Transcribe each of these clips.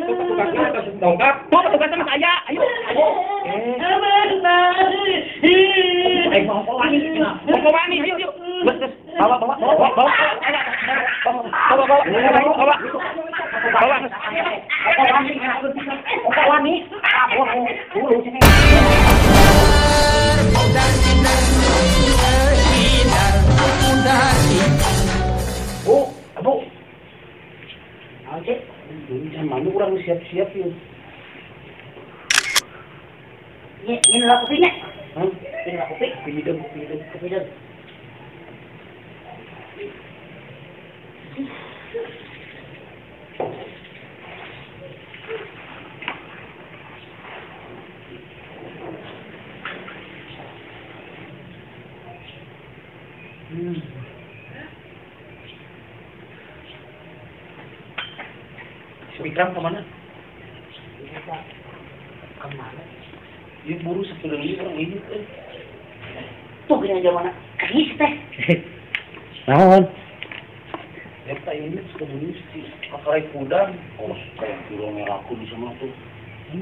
Petugasnya atas dongkap. Tuh petugasnya mas aya, ayo. Ayo. Mau wani, ayo yuk. Terus bawa bawa bawa bawa. Bawa bawa bawa. Bawa. Bawa wani. Bu, Bu. Oke, jangan malu kurang siap-siap yuk. Ini lah kopinya. Hah? Ini lah kopi. Kopi dong, kopi dong, kopi dong. Si Ikram kemana? Kemana? Dia buru sepuluh ribu orang ini. Tuh kena jalan mana? Keris teh. Naon? Eta ini suka bunyi si kakarai kuda. Oh, kayak kilo merah aku di sana tuh.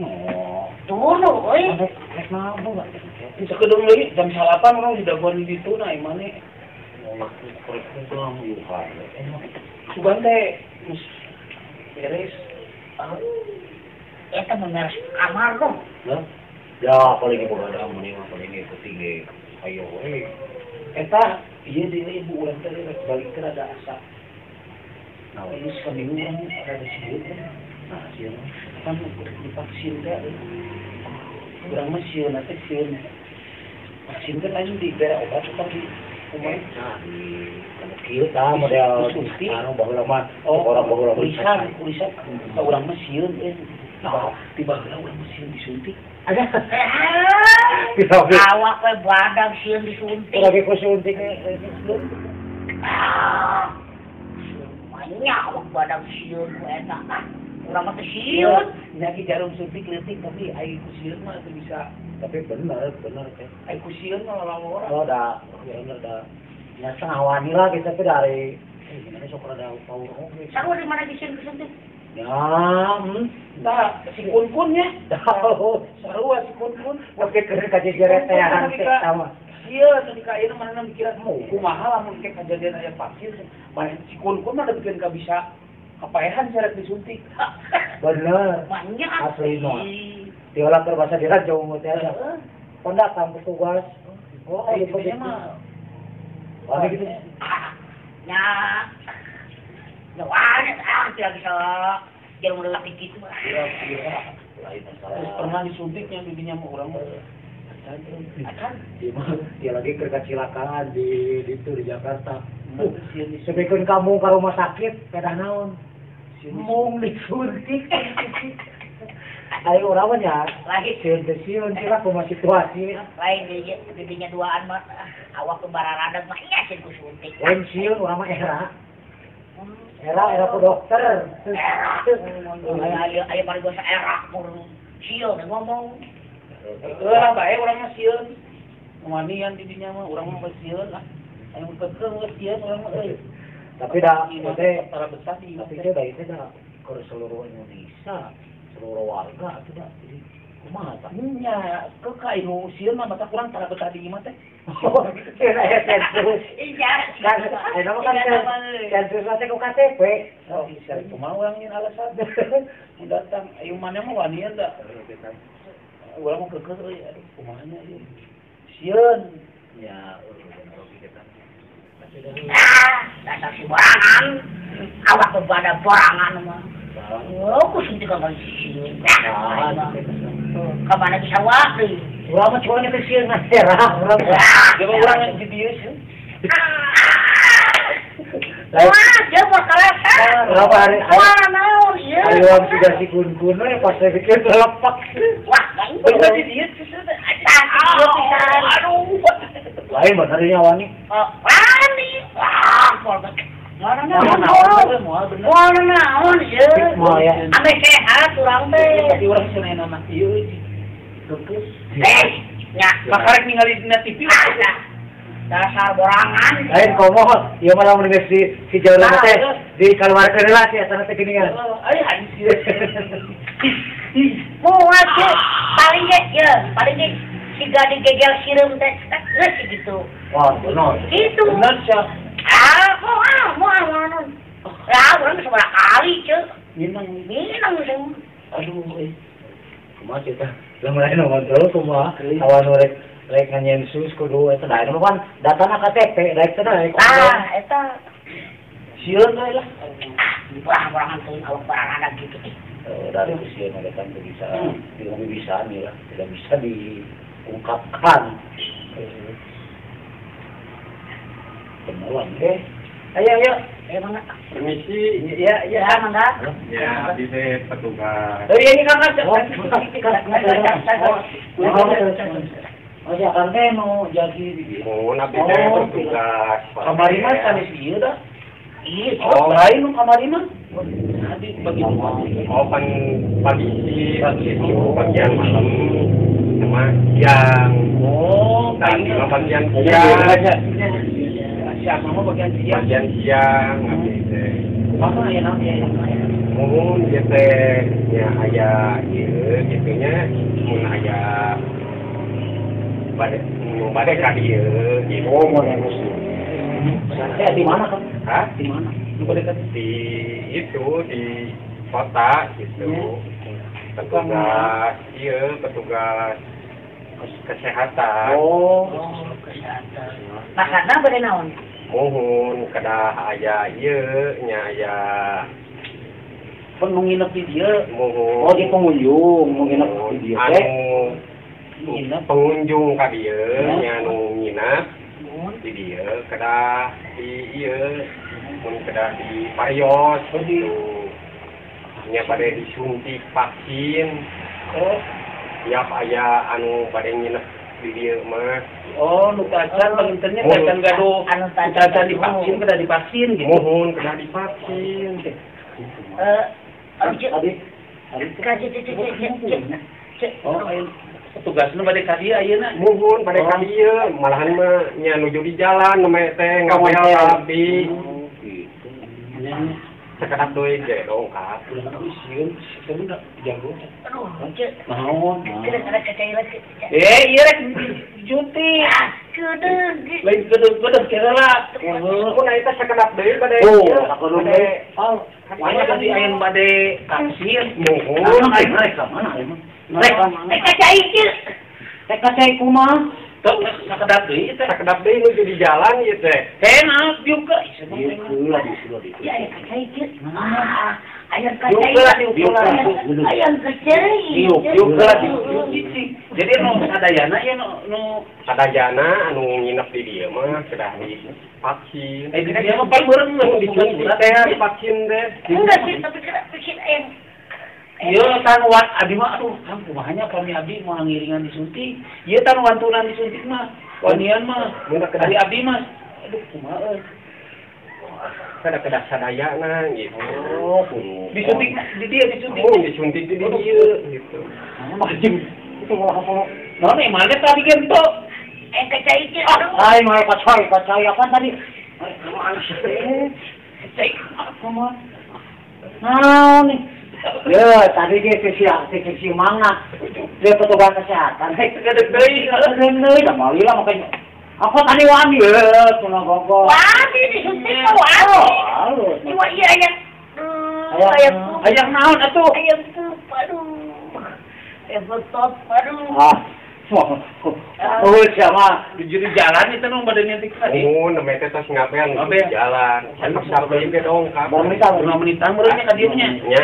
Oh. Tuh, oi. Rek naon enggak? Bisa kedung lagi jam 8 orang di daguan di situ nah imane. Oh, kakarai kuda yeuh hale. Sugan teh geus beres. Eta mah beres kamar dong. Hah? Ya, paling boga ada mun mah paling ngikuti ge. Ayo we. Eta ieu deui ibu urang teh rek balik teh rada asa. Nah, ini seminggu urang rada sieun kan. Nah, sieun. Kan divaksin teh. Urang mah sieun teh sieun. Vaksin teh lain dibere obat atau di kumaha? Nah, di anu kieu tah model anu baheula mah orang baheula tulisan, tulisan. Urang mah sieun euy. Tiba heula urang mah sieun disuntik. Ada. Awak we badag sieun disuntik. Lagi ku suntik. Ah. Banyak awak badag sieun ku eta. Urang mah teu sieun. Nya ki jarum suntik leutik tapi ai ku sieun mah teu bisa. Tapi bener, bener teh. Ai ku sieun mah lalawora. Oh, da, bener da. Ya setengah wani lah kita teh dari gimana sok rada paur oge. Sarua di mana disieun disuntik? Ya, tah si kun-kunnya. Sarua si kun-kun. Oke, keur kajejeretean teh sama. Iya, tadi ka ayeuna manehna mikiran kumaha lamun ke kajadian aya vaksin, maneh si kun-kun mah bikin ka bisa kapaehan syarat disuntik. Bener. Banyak asli mah. Diolah keur basa dira jauh teh. Kon datang petugas. Oh, itu mah. Wah, gitu. Ya. Ya wah, tidak bisa jalan melewati gitu. Iya, iya. Lain masalah. Terus pernah disuntiknya bibinya mah urang mah. Acan. Dia lagi keur kacilakaan di itu di Jakarta. Sebikeun kamu ka rumah sakit pedah naon? Mung disuntik. Ayo urang mah nya. Lain sieun teh sieun sih lah kumaha situasi. Lain bibinya duaan mah awak bararadag mah nya sieun ku suntik. Lain sieun urang mah era. Era era ku dokter. Era. Ayo ayo bari gua era mur sieun ngomong. Heeh, bae urang mah sieun. Wanian di dinya mah urang mah sieun lah. Anu kekeuh geus sieun urang mah euy. Tapi da teh para besar di tapi teh da itu da keur seluruh Indonesia, seluruh warga atuh da. Jadi kumaha tah? Nya, ke ka anu sieun mah mata kurang tara betah di imah teh. Sieun aya sensus. Iya. Kan aya mah kan sensus teh ku KTP. Oh, bisa kumaha urang nyeun alasan. Mun datang ayo maneh mah wanian da. Urang mah kekeuh euy, aduh kumaha nya ieu. Sieun. Ya, bener oge kita. Ah, dasar si borangan. Awak bebada borangan mah. Oh, ku suntik ka sieun. Ka mana bisa wae. Urang mah cuman teh sieun era urang. Coba urang yang di dieu sieun. Wah, dia mau kerasa. Berapa hari? Wah, naon ieu? Ayo sudah si kun-kun we pas saya pikir telepak. Wah, bener di dieu aduh. Lain bener nya wani. Wani. Wah, mana naon? Wah, naon ieu? Ame sehat urang teh. Tapi urang cenah mah ieu. Keus. Eh, nya makarek ningali dina TV. Dasar borangan. Lain komo, ieu mah lamun geus si jalan teh dikaluarkeun heula si eta teh geuningan. Ai anjir. Moal teh paling ge ye, paling ge siga digegel sireum teh geus gitu. Wah, bener. Gitu. Bener sia. Ah, moal moal. Lah, urang sabaraha kali ceu. Minang minang sing. Aduh euy. Kumaha teh? Lamun aya nu ngontrol kumaha? Awan rek rek nganyensus kudu eta da anu kan datana KTP daek teh daek. Ah, eta sieun we lah. Wah, borangan teuing awak barang gitu teh. Dari usia mereka tidak bisa, tidak bisa nih lah, tidak bisa diungkapkan. Kenalan deh. Ayo, ayo. Ayo, mangga. Permisi. Ya, ya, mangga. Ya, abdi teh petugas. Oh, iya, ini kakak. Oh, ya kan teh mau jadi di Oh, abdi teh petugas. Kamari mah sanes ieu dah. Iya, oh, lain nu kamari mah. Tadi bagi oh, pan pagi bagian malam sama siang. Oh, tadi mah bagian siang. Siapa mah bagian siang? Bagian siang abdi teh. Kumaha aya naon ya? Mun ieu teh nya aya ieu kitu nya mun aya bade nu bade ka dieu gitu. Oh, mun teh di mana kan? Hah? Di mana? Nu bade ka di itu di kota gitu. Petugas ieu petugas kesehatan. Oh, kesehatan. Makana bade naon? Muhun kedah aya ieu nya aya pun nu nginep di dieu. Muhun. Oh, di pengunjung nu nginep di dieu teh. Anu pengunjung ka dieu nya anu nginep di dieu kedah di ieu mun kedah di parios gitu. Nya bade disuntik vaksin. Oh, tiap aya anu bade nginep di dieu mah. Oh, nu tacan pangintennya tacan gaduh anu tacan divaksin kedah divaksin gitu. Muhun kedah divaksin. Tadi oh, ayo petugasna bade ka dieu ayeuna. Muhun bade ka dieu, malahan mah nya nuju di jalan nembe teh ngabel ka abdi. Oh, gitu. Sakedap deui ge dongkap. Ulah sieun, sieun da jago. Aduh, ceu. Naon? Kena kacai lagi. Eh, ieu rek disuntik. Ah, kedeung. Lain kedeung-kedeung kira lah. Mun eta sakedap deui bade. Oh, sakedap deui. Oh, mana tadi aya nu bade vaksin? Muhun. Rek rek ka mana emang? Rek kacai ieu. Rek kacai kumaha? Tuh, sakedap deui teh. Sakedap deui nuju di jalan ieu teh. Enak juga. Ieu heula di situ. Ya aya kacai ieu. Ah, aya kacai. Diuk heula, diuk heula. Aya kacai. Diuk, diuk heula, diuk. Jadi nu sadayana ieu nu sadayana anu nginep di dieu mah kedah divaksin. Eh di dieu mah pan meureun nu disuntik teh divaksin teh. Enggak sih, tapi kena vaksin aya. Ieu tan wat abdi mah aduh kan kumaha nya kami abdi moal ngiringan disuntik. Ieu tan wantunan disuntik mah, wanian mah. Ari abdi mah aduh kumaha euy. Kedah sadayana gitu. Oh, disuntik di dieu disuntik. Oh, disuntik di dieu gitu. Nah, mah jeung itu malah apa? Naon mana tadi gento? Eh kacai ieu. Ai mah kacai, kacai apa tadi? Kacai kumaha? Naon nih? Ya, tadi dia si mangga. Dia petugas kesehatan. Hei, gedeg deui. Gedeg deui, da meuli lah makanya. Aku tadi wani, cenah gogo. Wani disuntik mah wani. Cuma ieu aya. Aya naon atuh? Aya pup, aduh. Aya betot, aduh. Ah. Oh, siapa? Di jalan itu nu bade nyentik tadi. Oh, nembe teh tos ngabel di jalan. Sakedap deui ge dongkap. 5 menitan meureun nya ka dieu nya. Nya,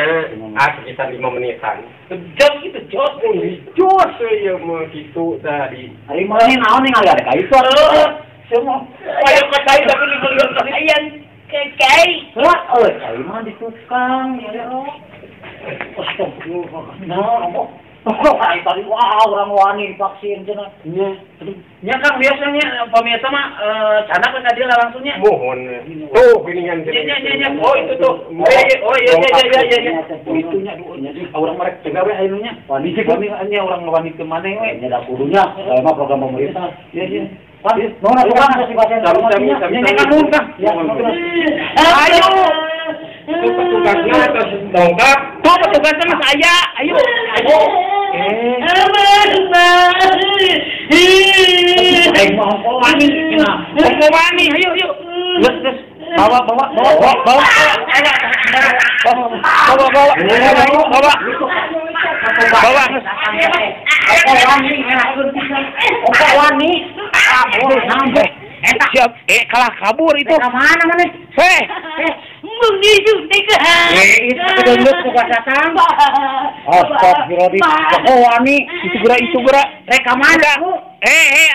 sekitar 5 menitan. Jos gitu, jos. Jos ieu mah kitu tadi. Ari mah naon ningali ada ka itu. Semua. Aya kacai tapi ningali tadi. Aya kacai. Lah, euy, cai mah di tukang ya. Astagfirullah. Naon Oh, tadi wah orang wani divaksin cenah. Nya. Nya Kang biasanya pamiarsa mah canak ka dieu langsungnya. Mohon. Tuh geuningan nya nya nya. Oh itu tuh. Oh iya iya iya iya iya. Itu nya duh nya urang merek cegah we ayeuna nya. Wani wani nya urang wani ke maneh we. Nya da kudunya, saya mah program pemerintah. Iya iya. Nuhun atuh Kang si pasien. Sami sami. Ya, ayo. Itu petugasnya atas dongkap. Tuh petugasnya mas aya. Ayo. Ayo. Eh, mau wani. Ongko wani, ayo ayo. Terus terus bawa bawa bawa bawa bawa bawa bawa bawa bawa Ongko wani. Siap, kalah kabur itu. Mana mana? Heh, mung disuntik. Itu kedenget tugas datang. Astagfirullahaladzim. Ongko wani. Itu gerak. Rek ka mana?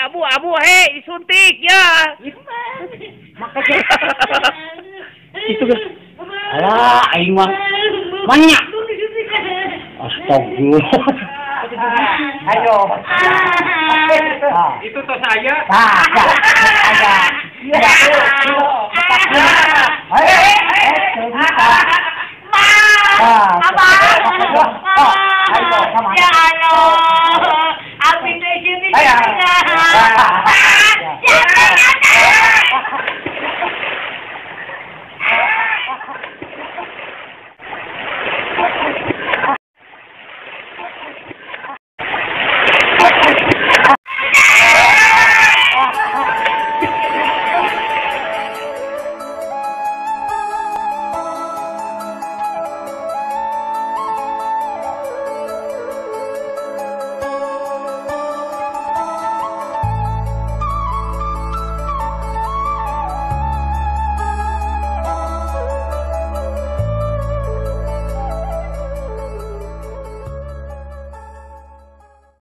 Abu, abu, hei, disuntik ya. Maka itu gerak. Alah, aing mah. Banyak. Astagfirullah. Ayo. Itu tos saya. Ya Allah. Abi teh sini. Ya.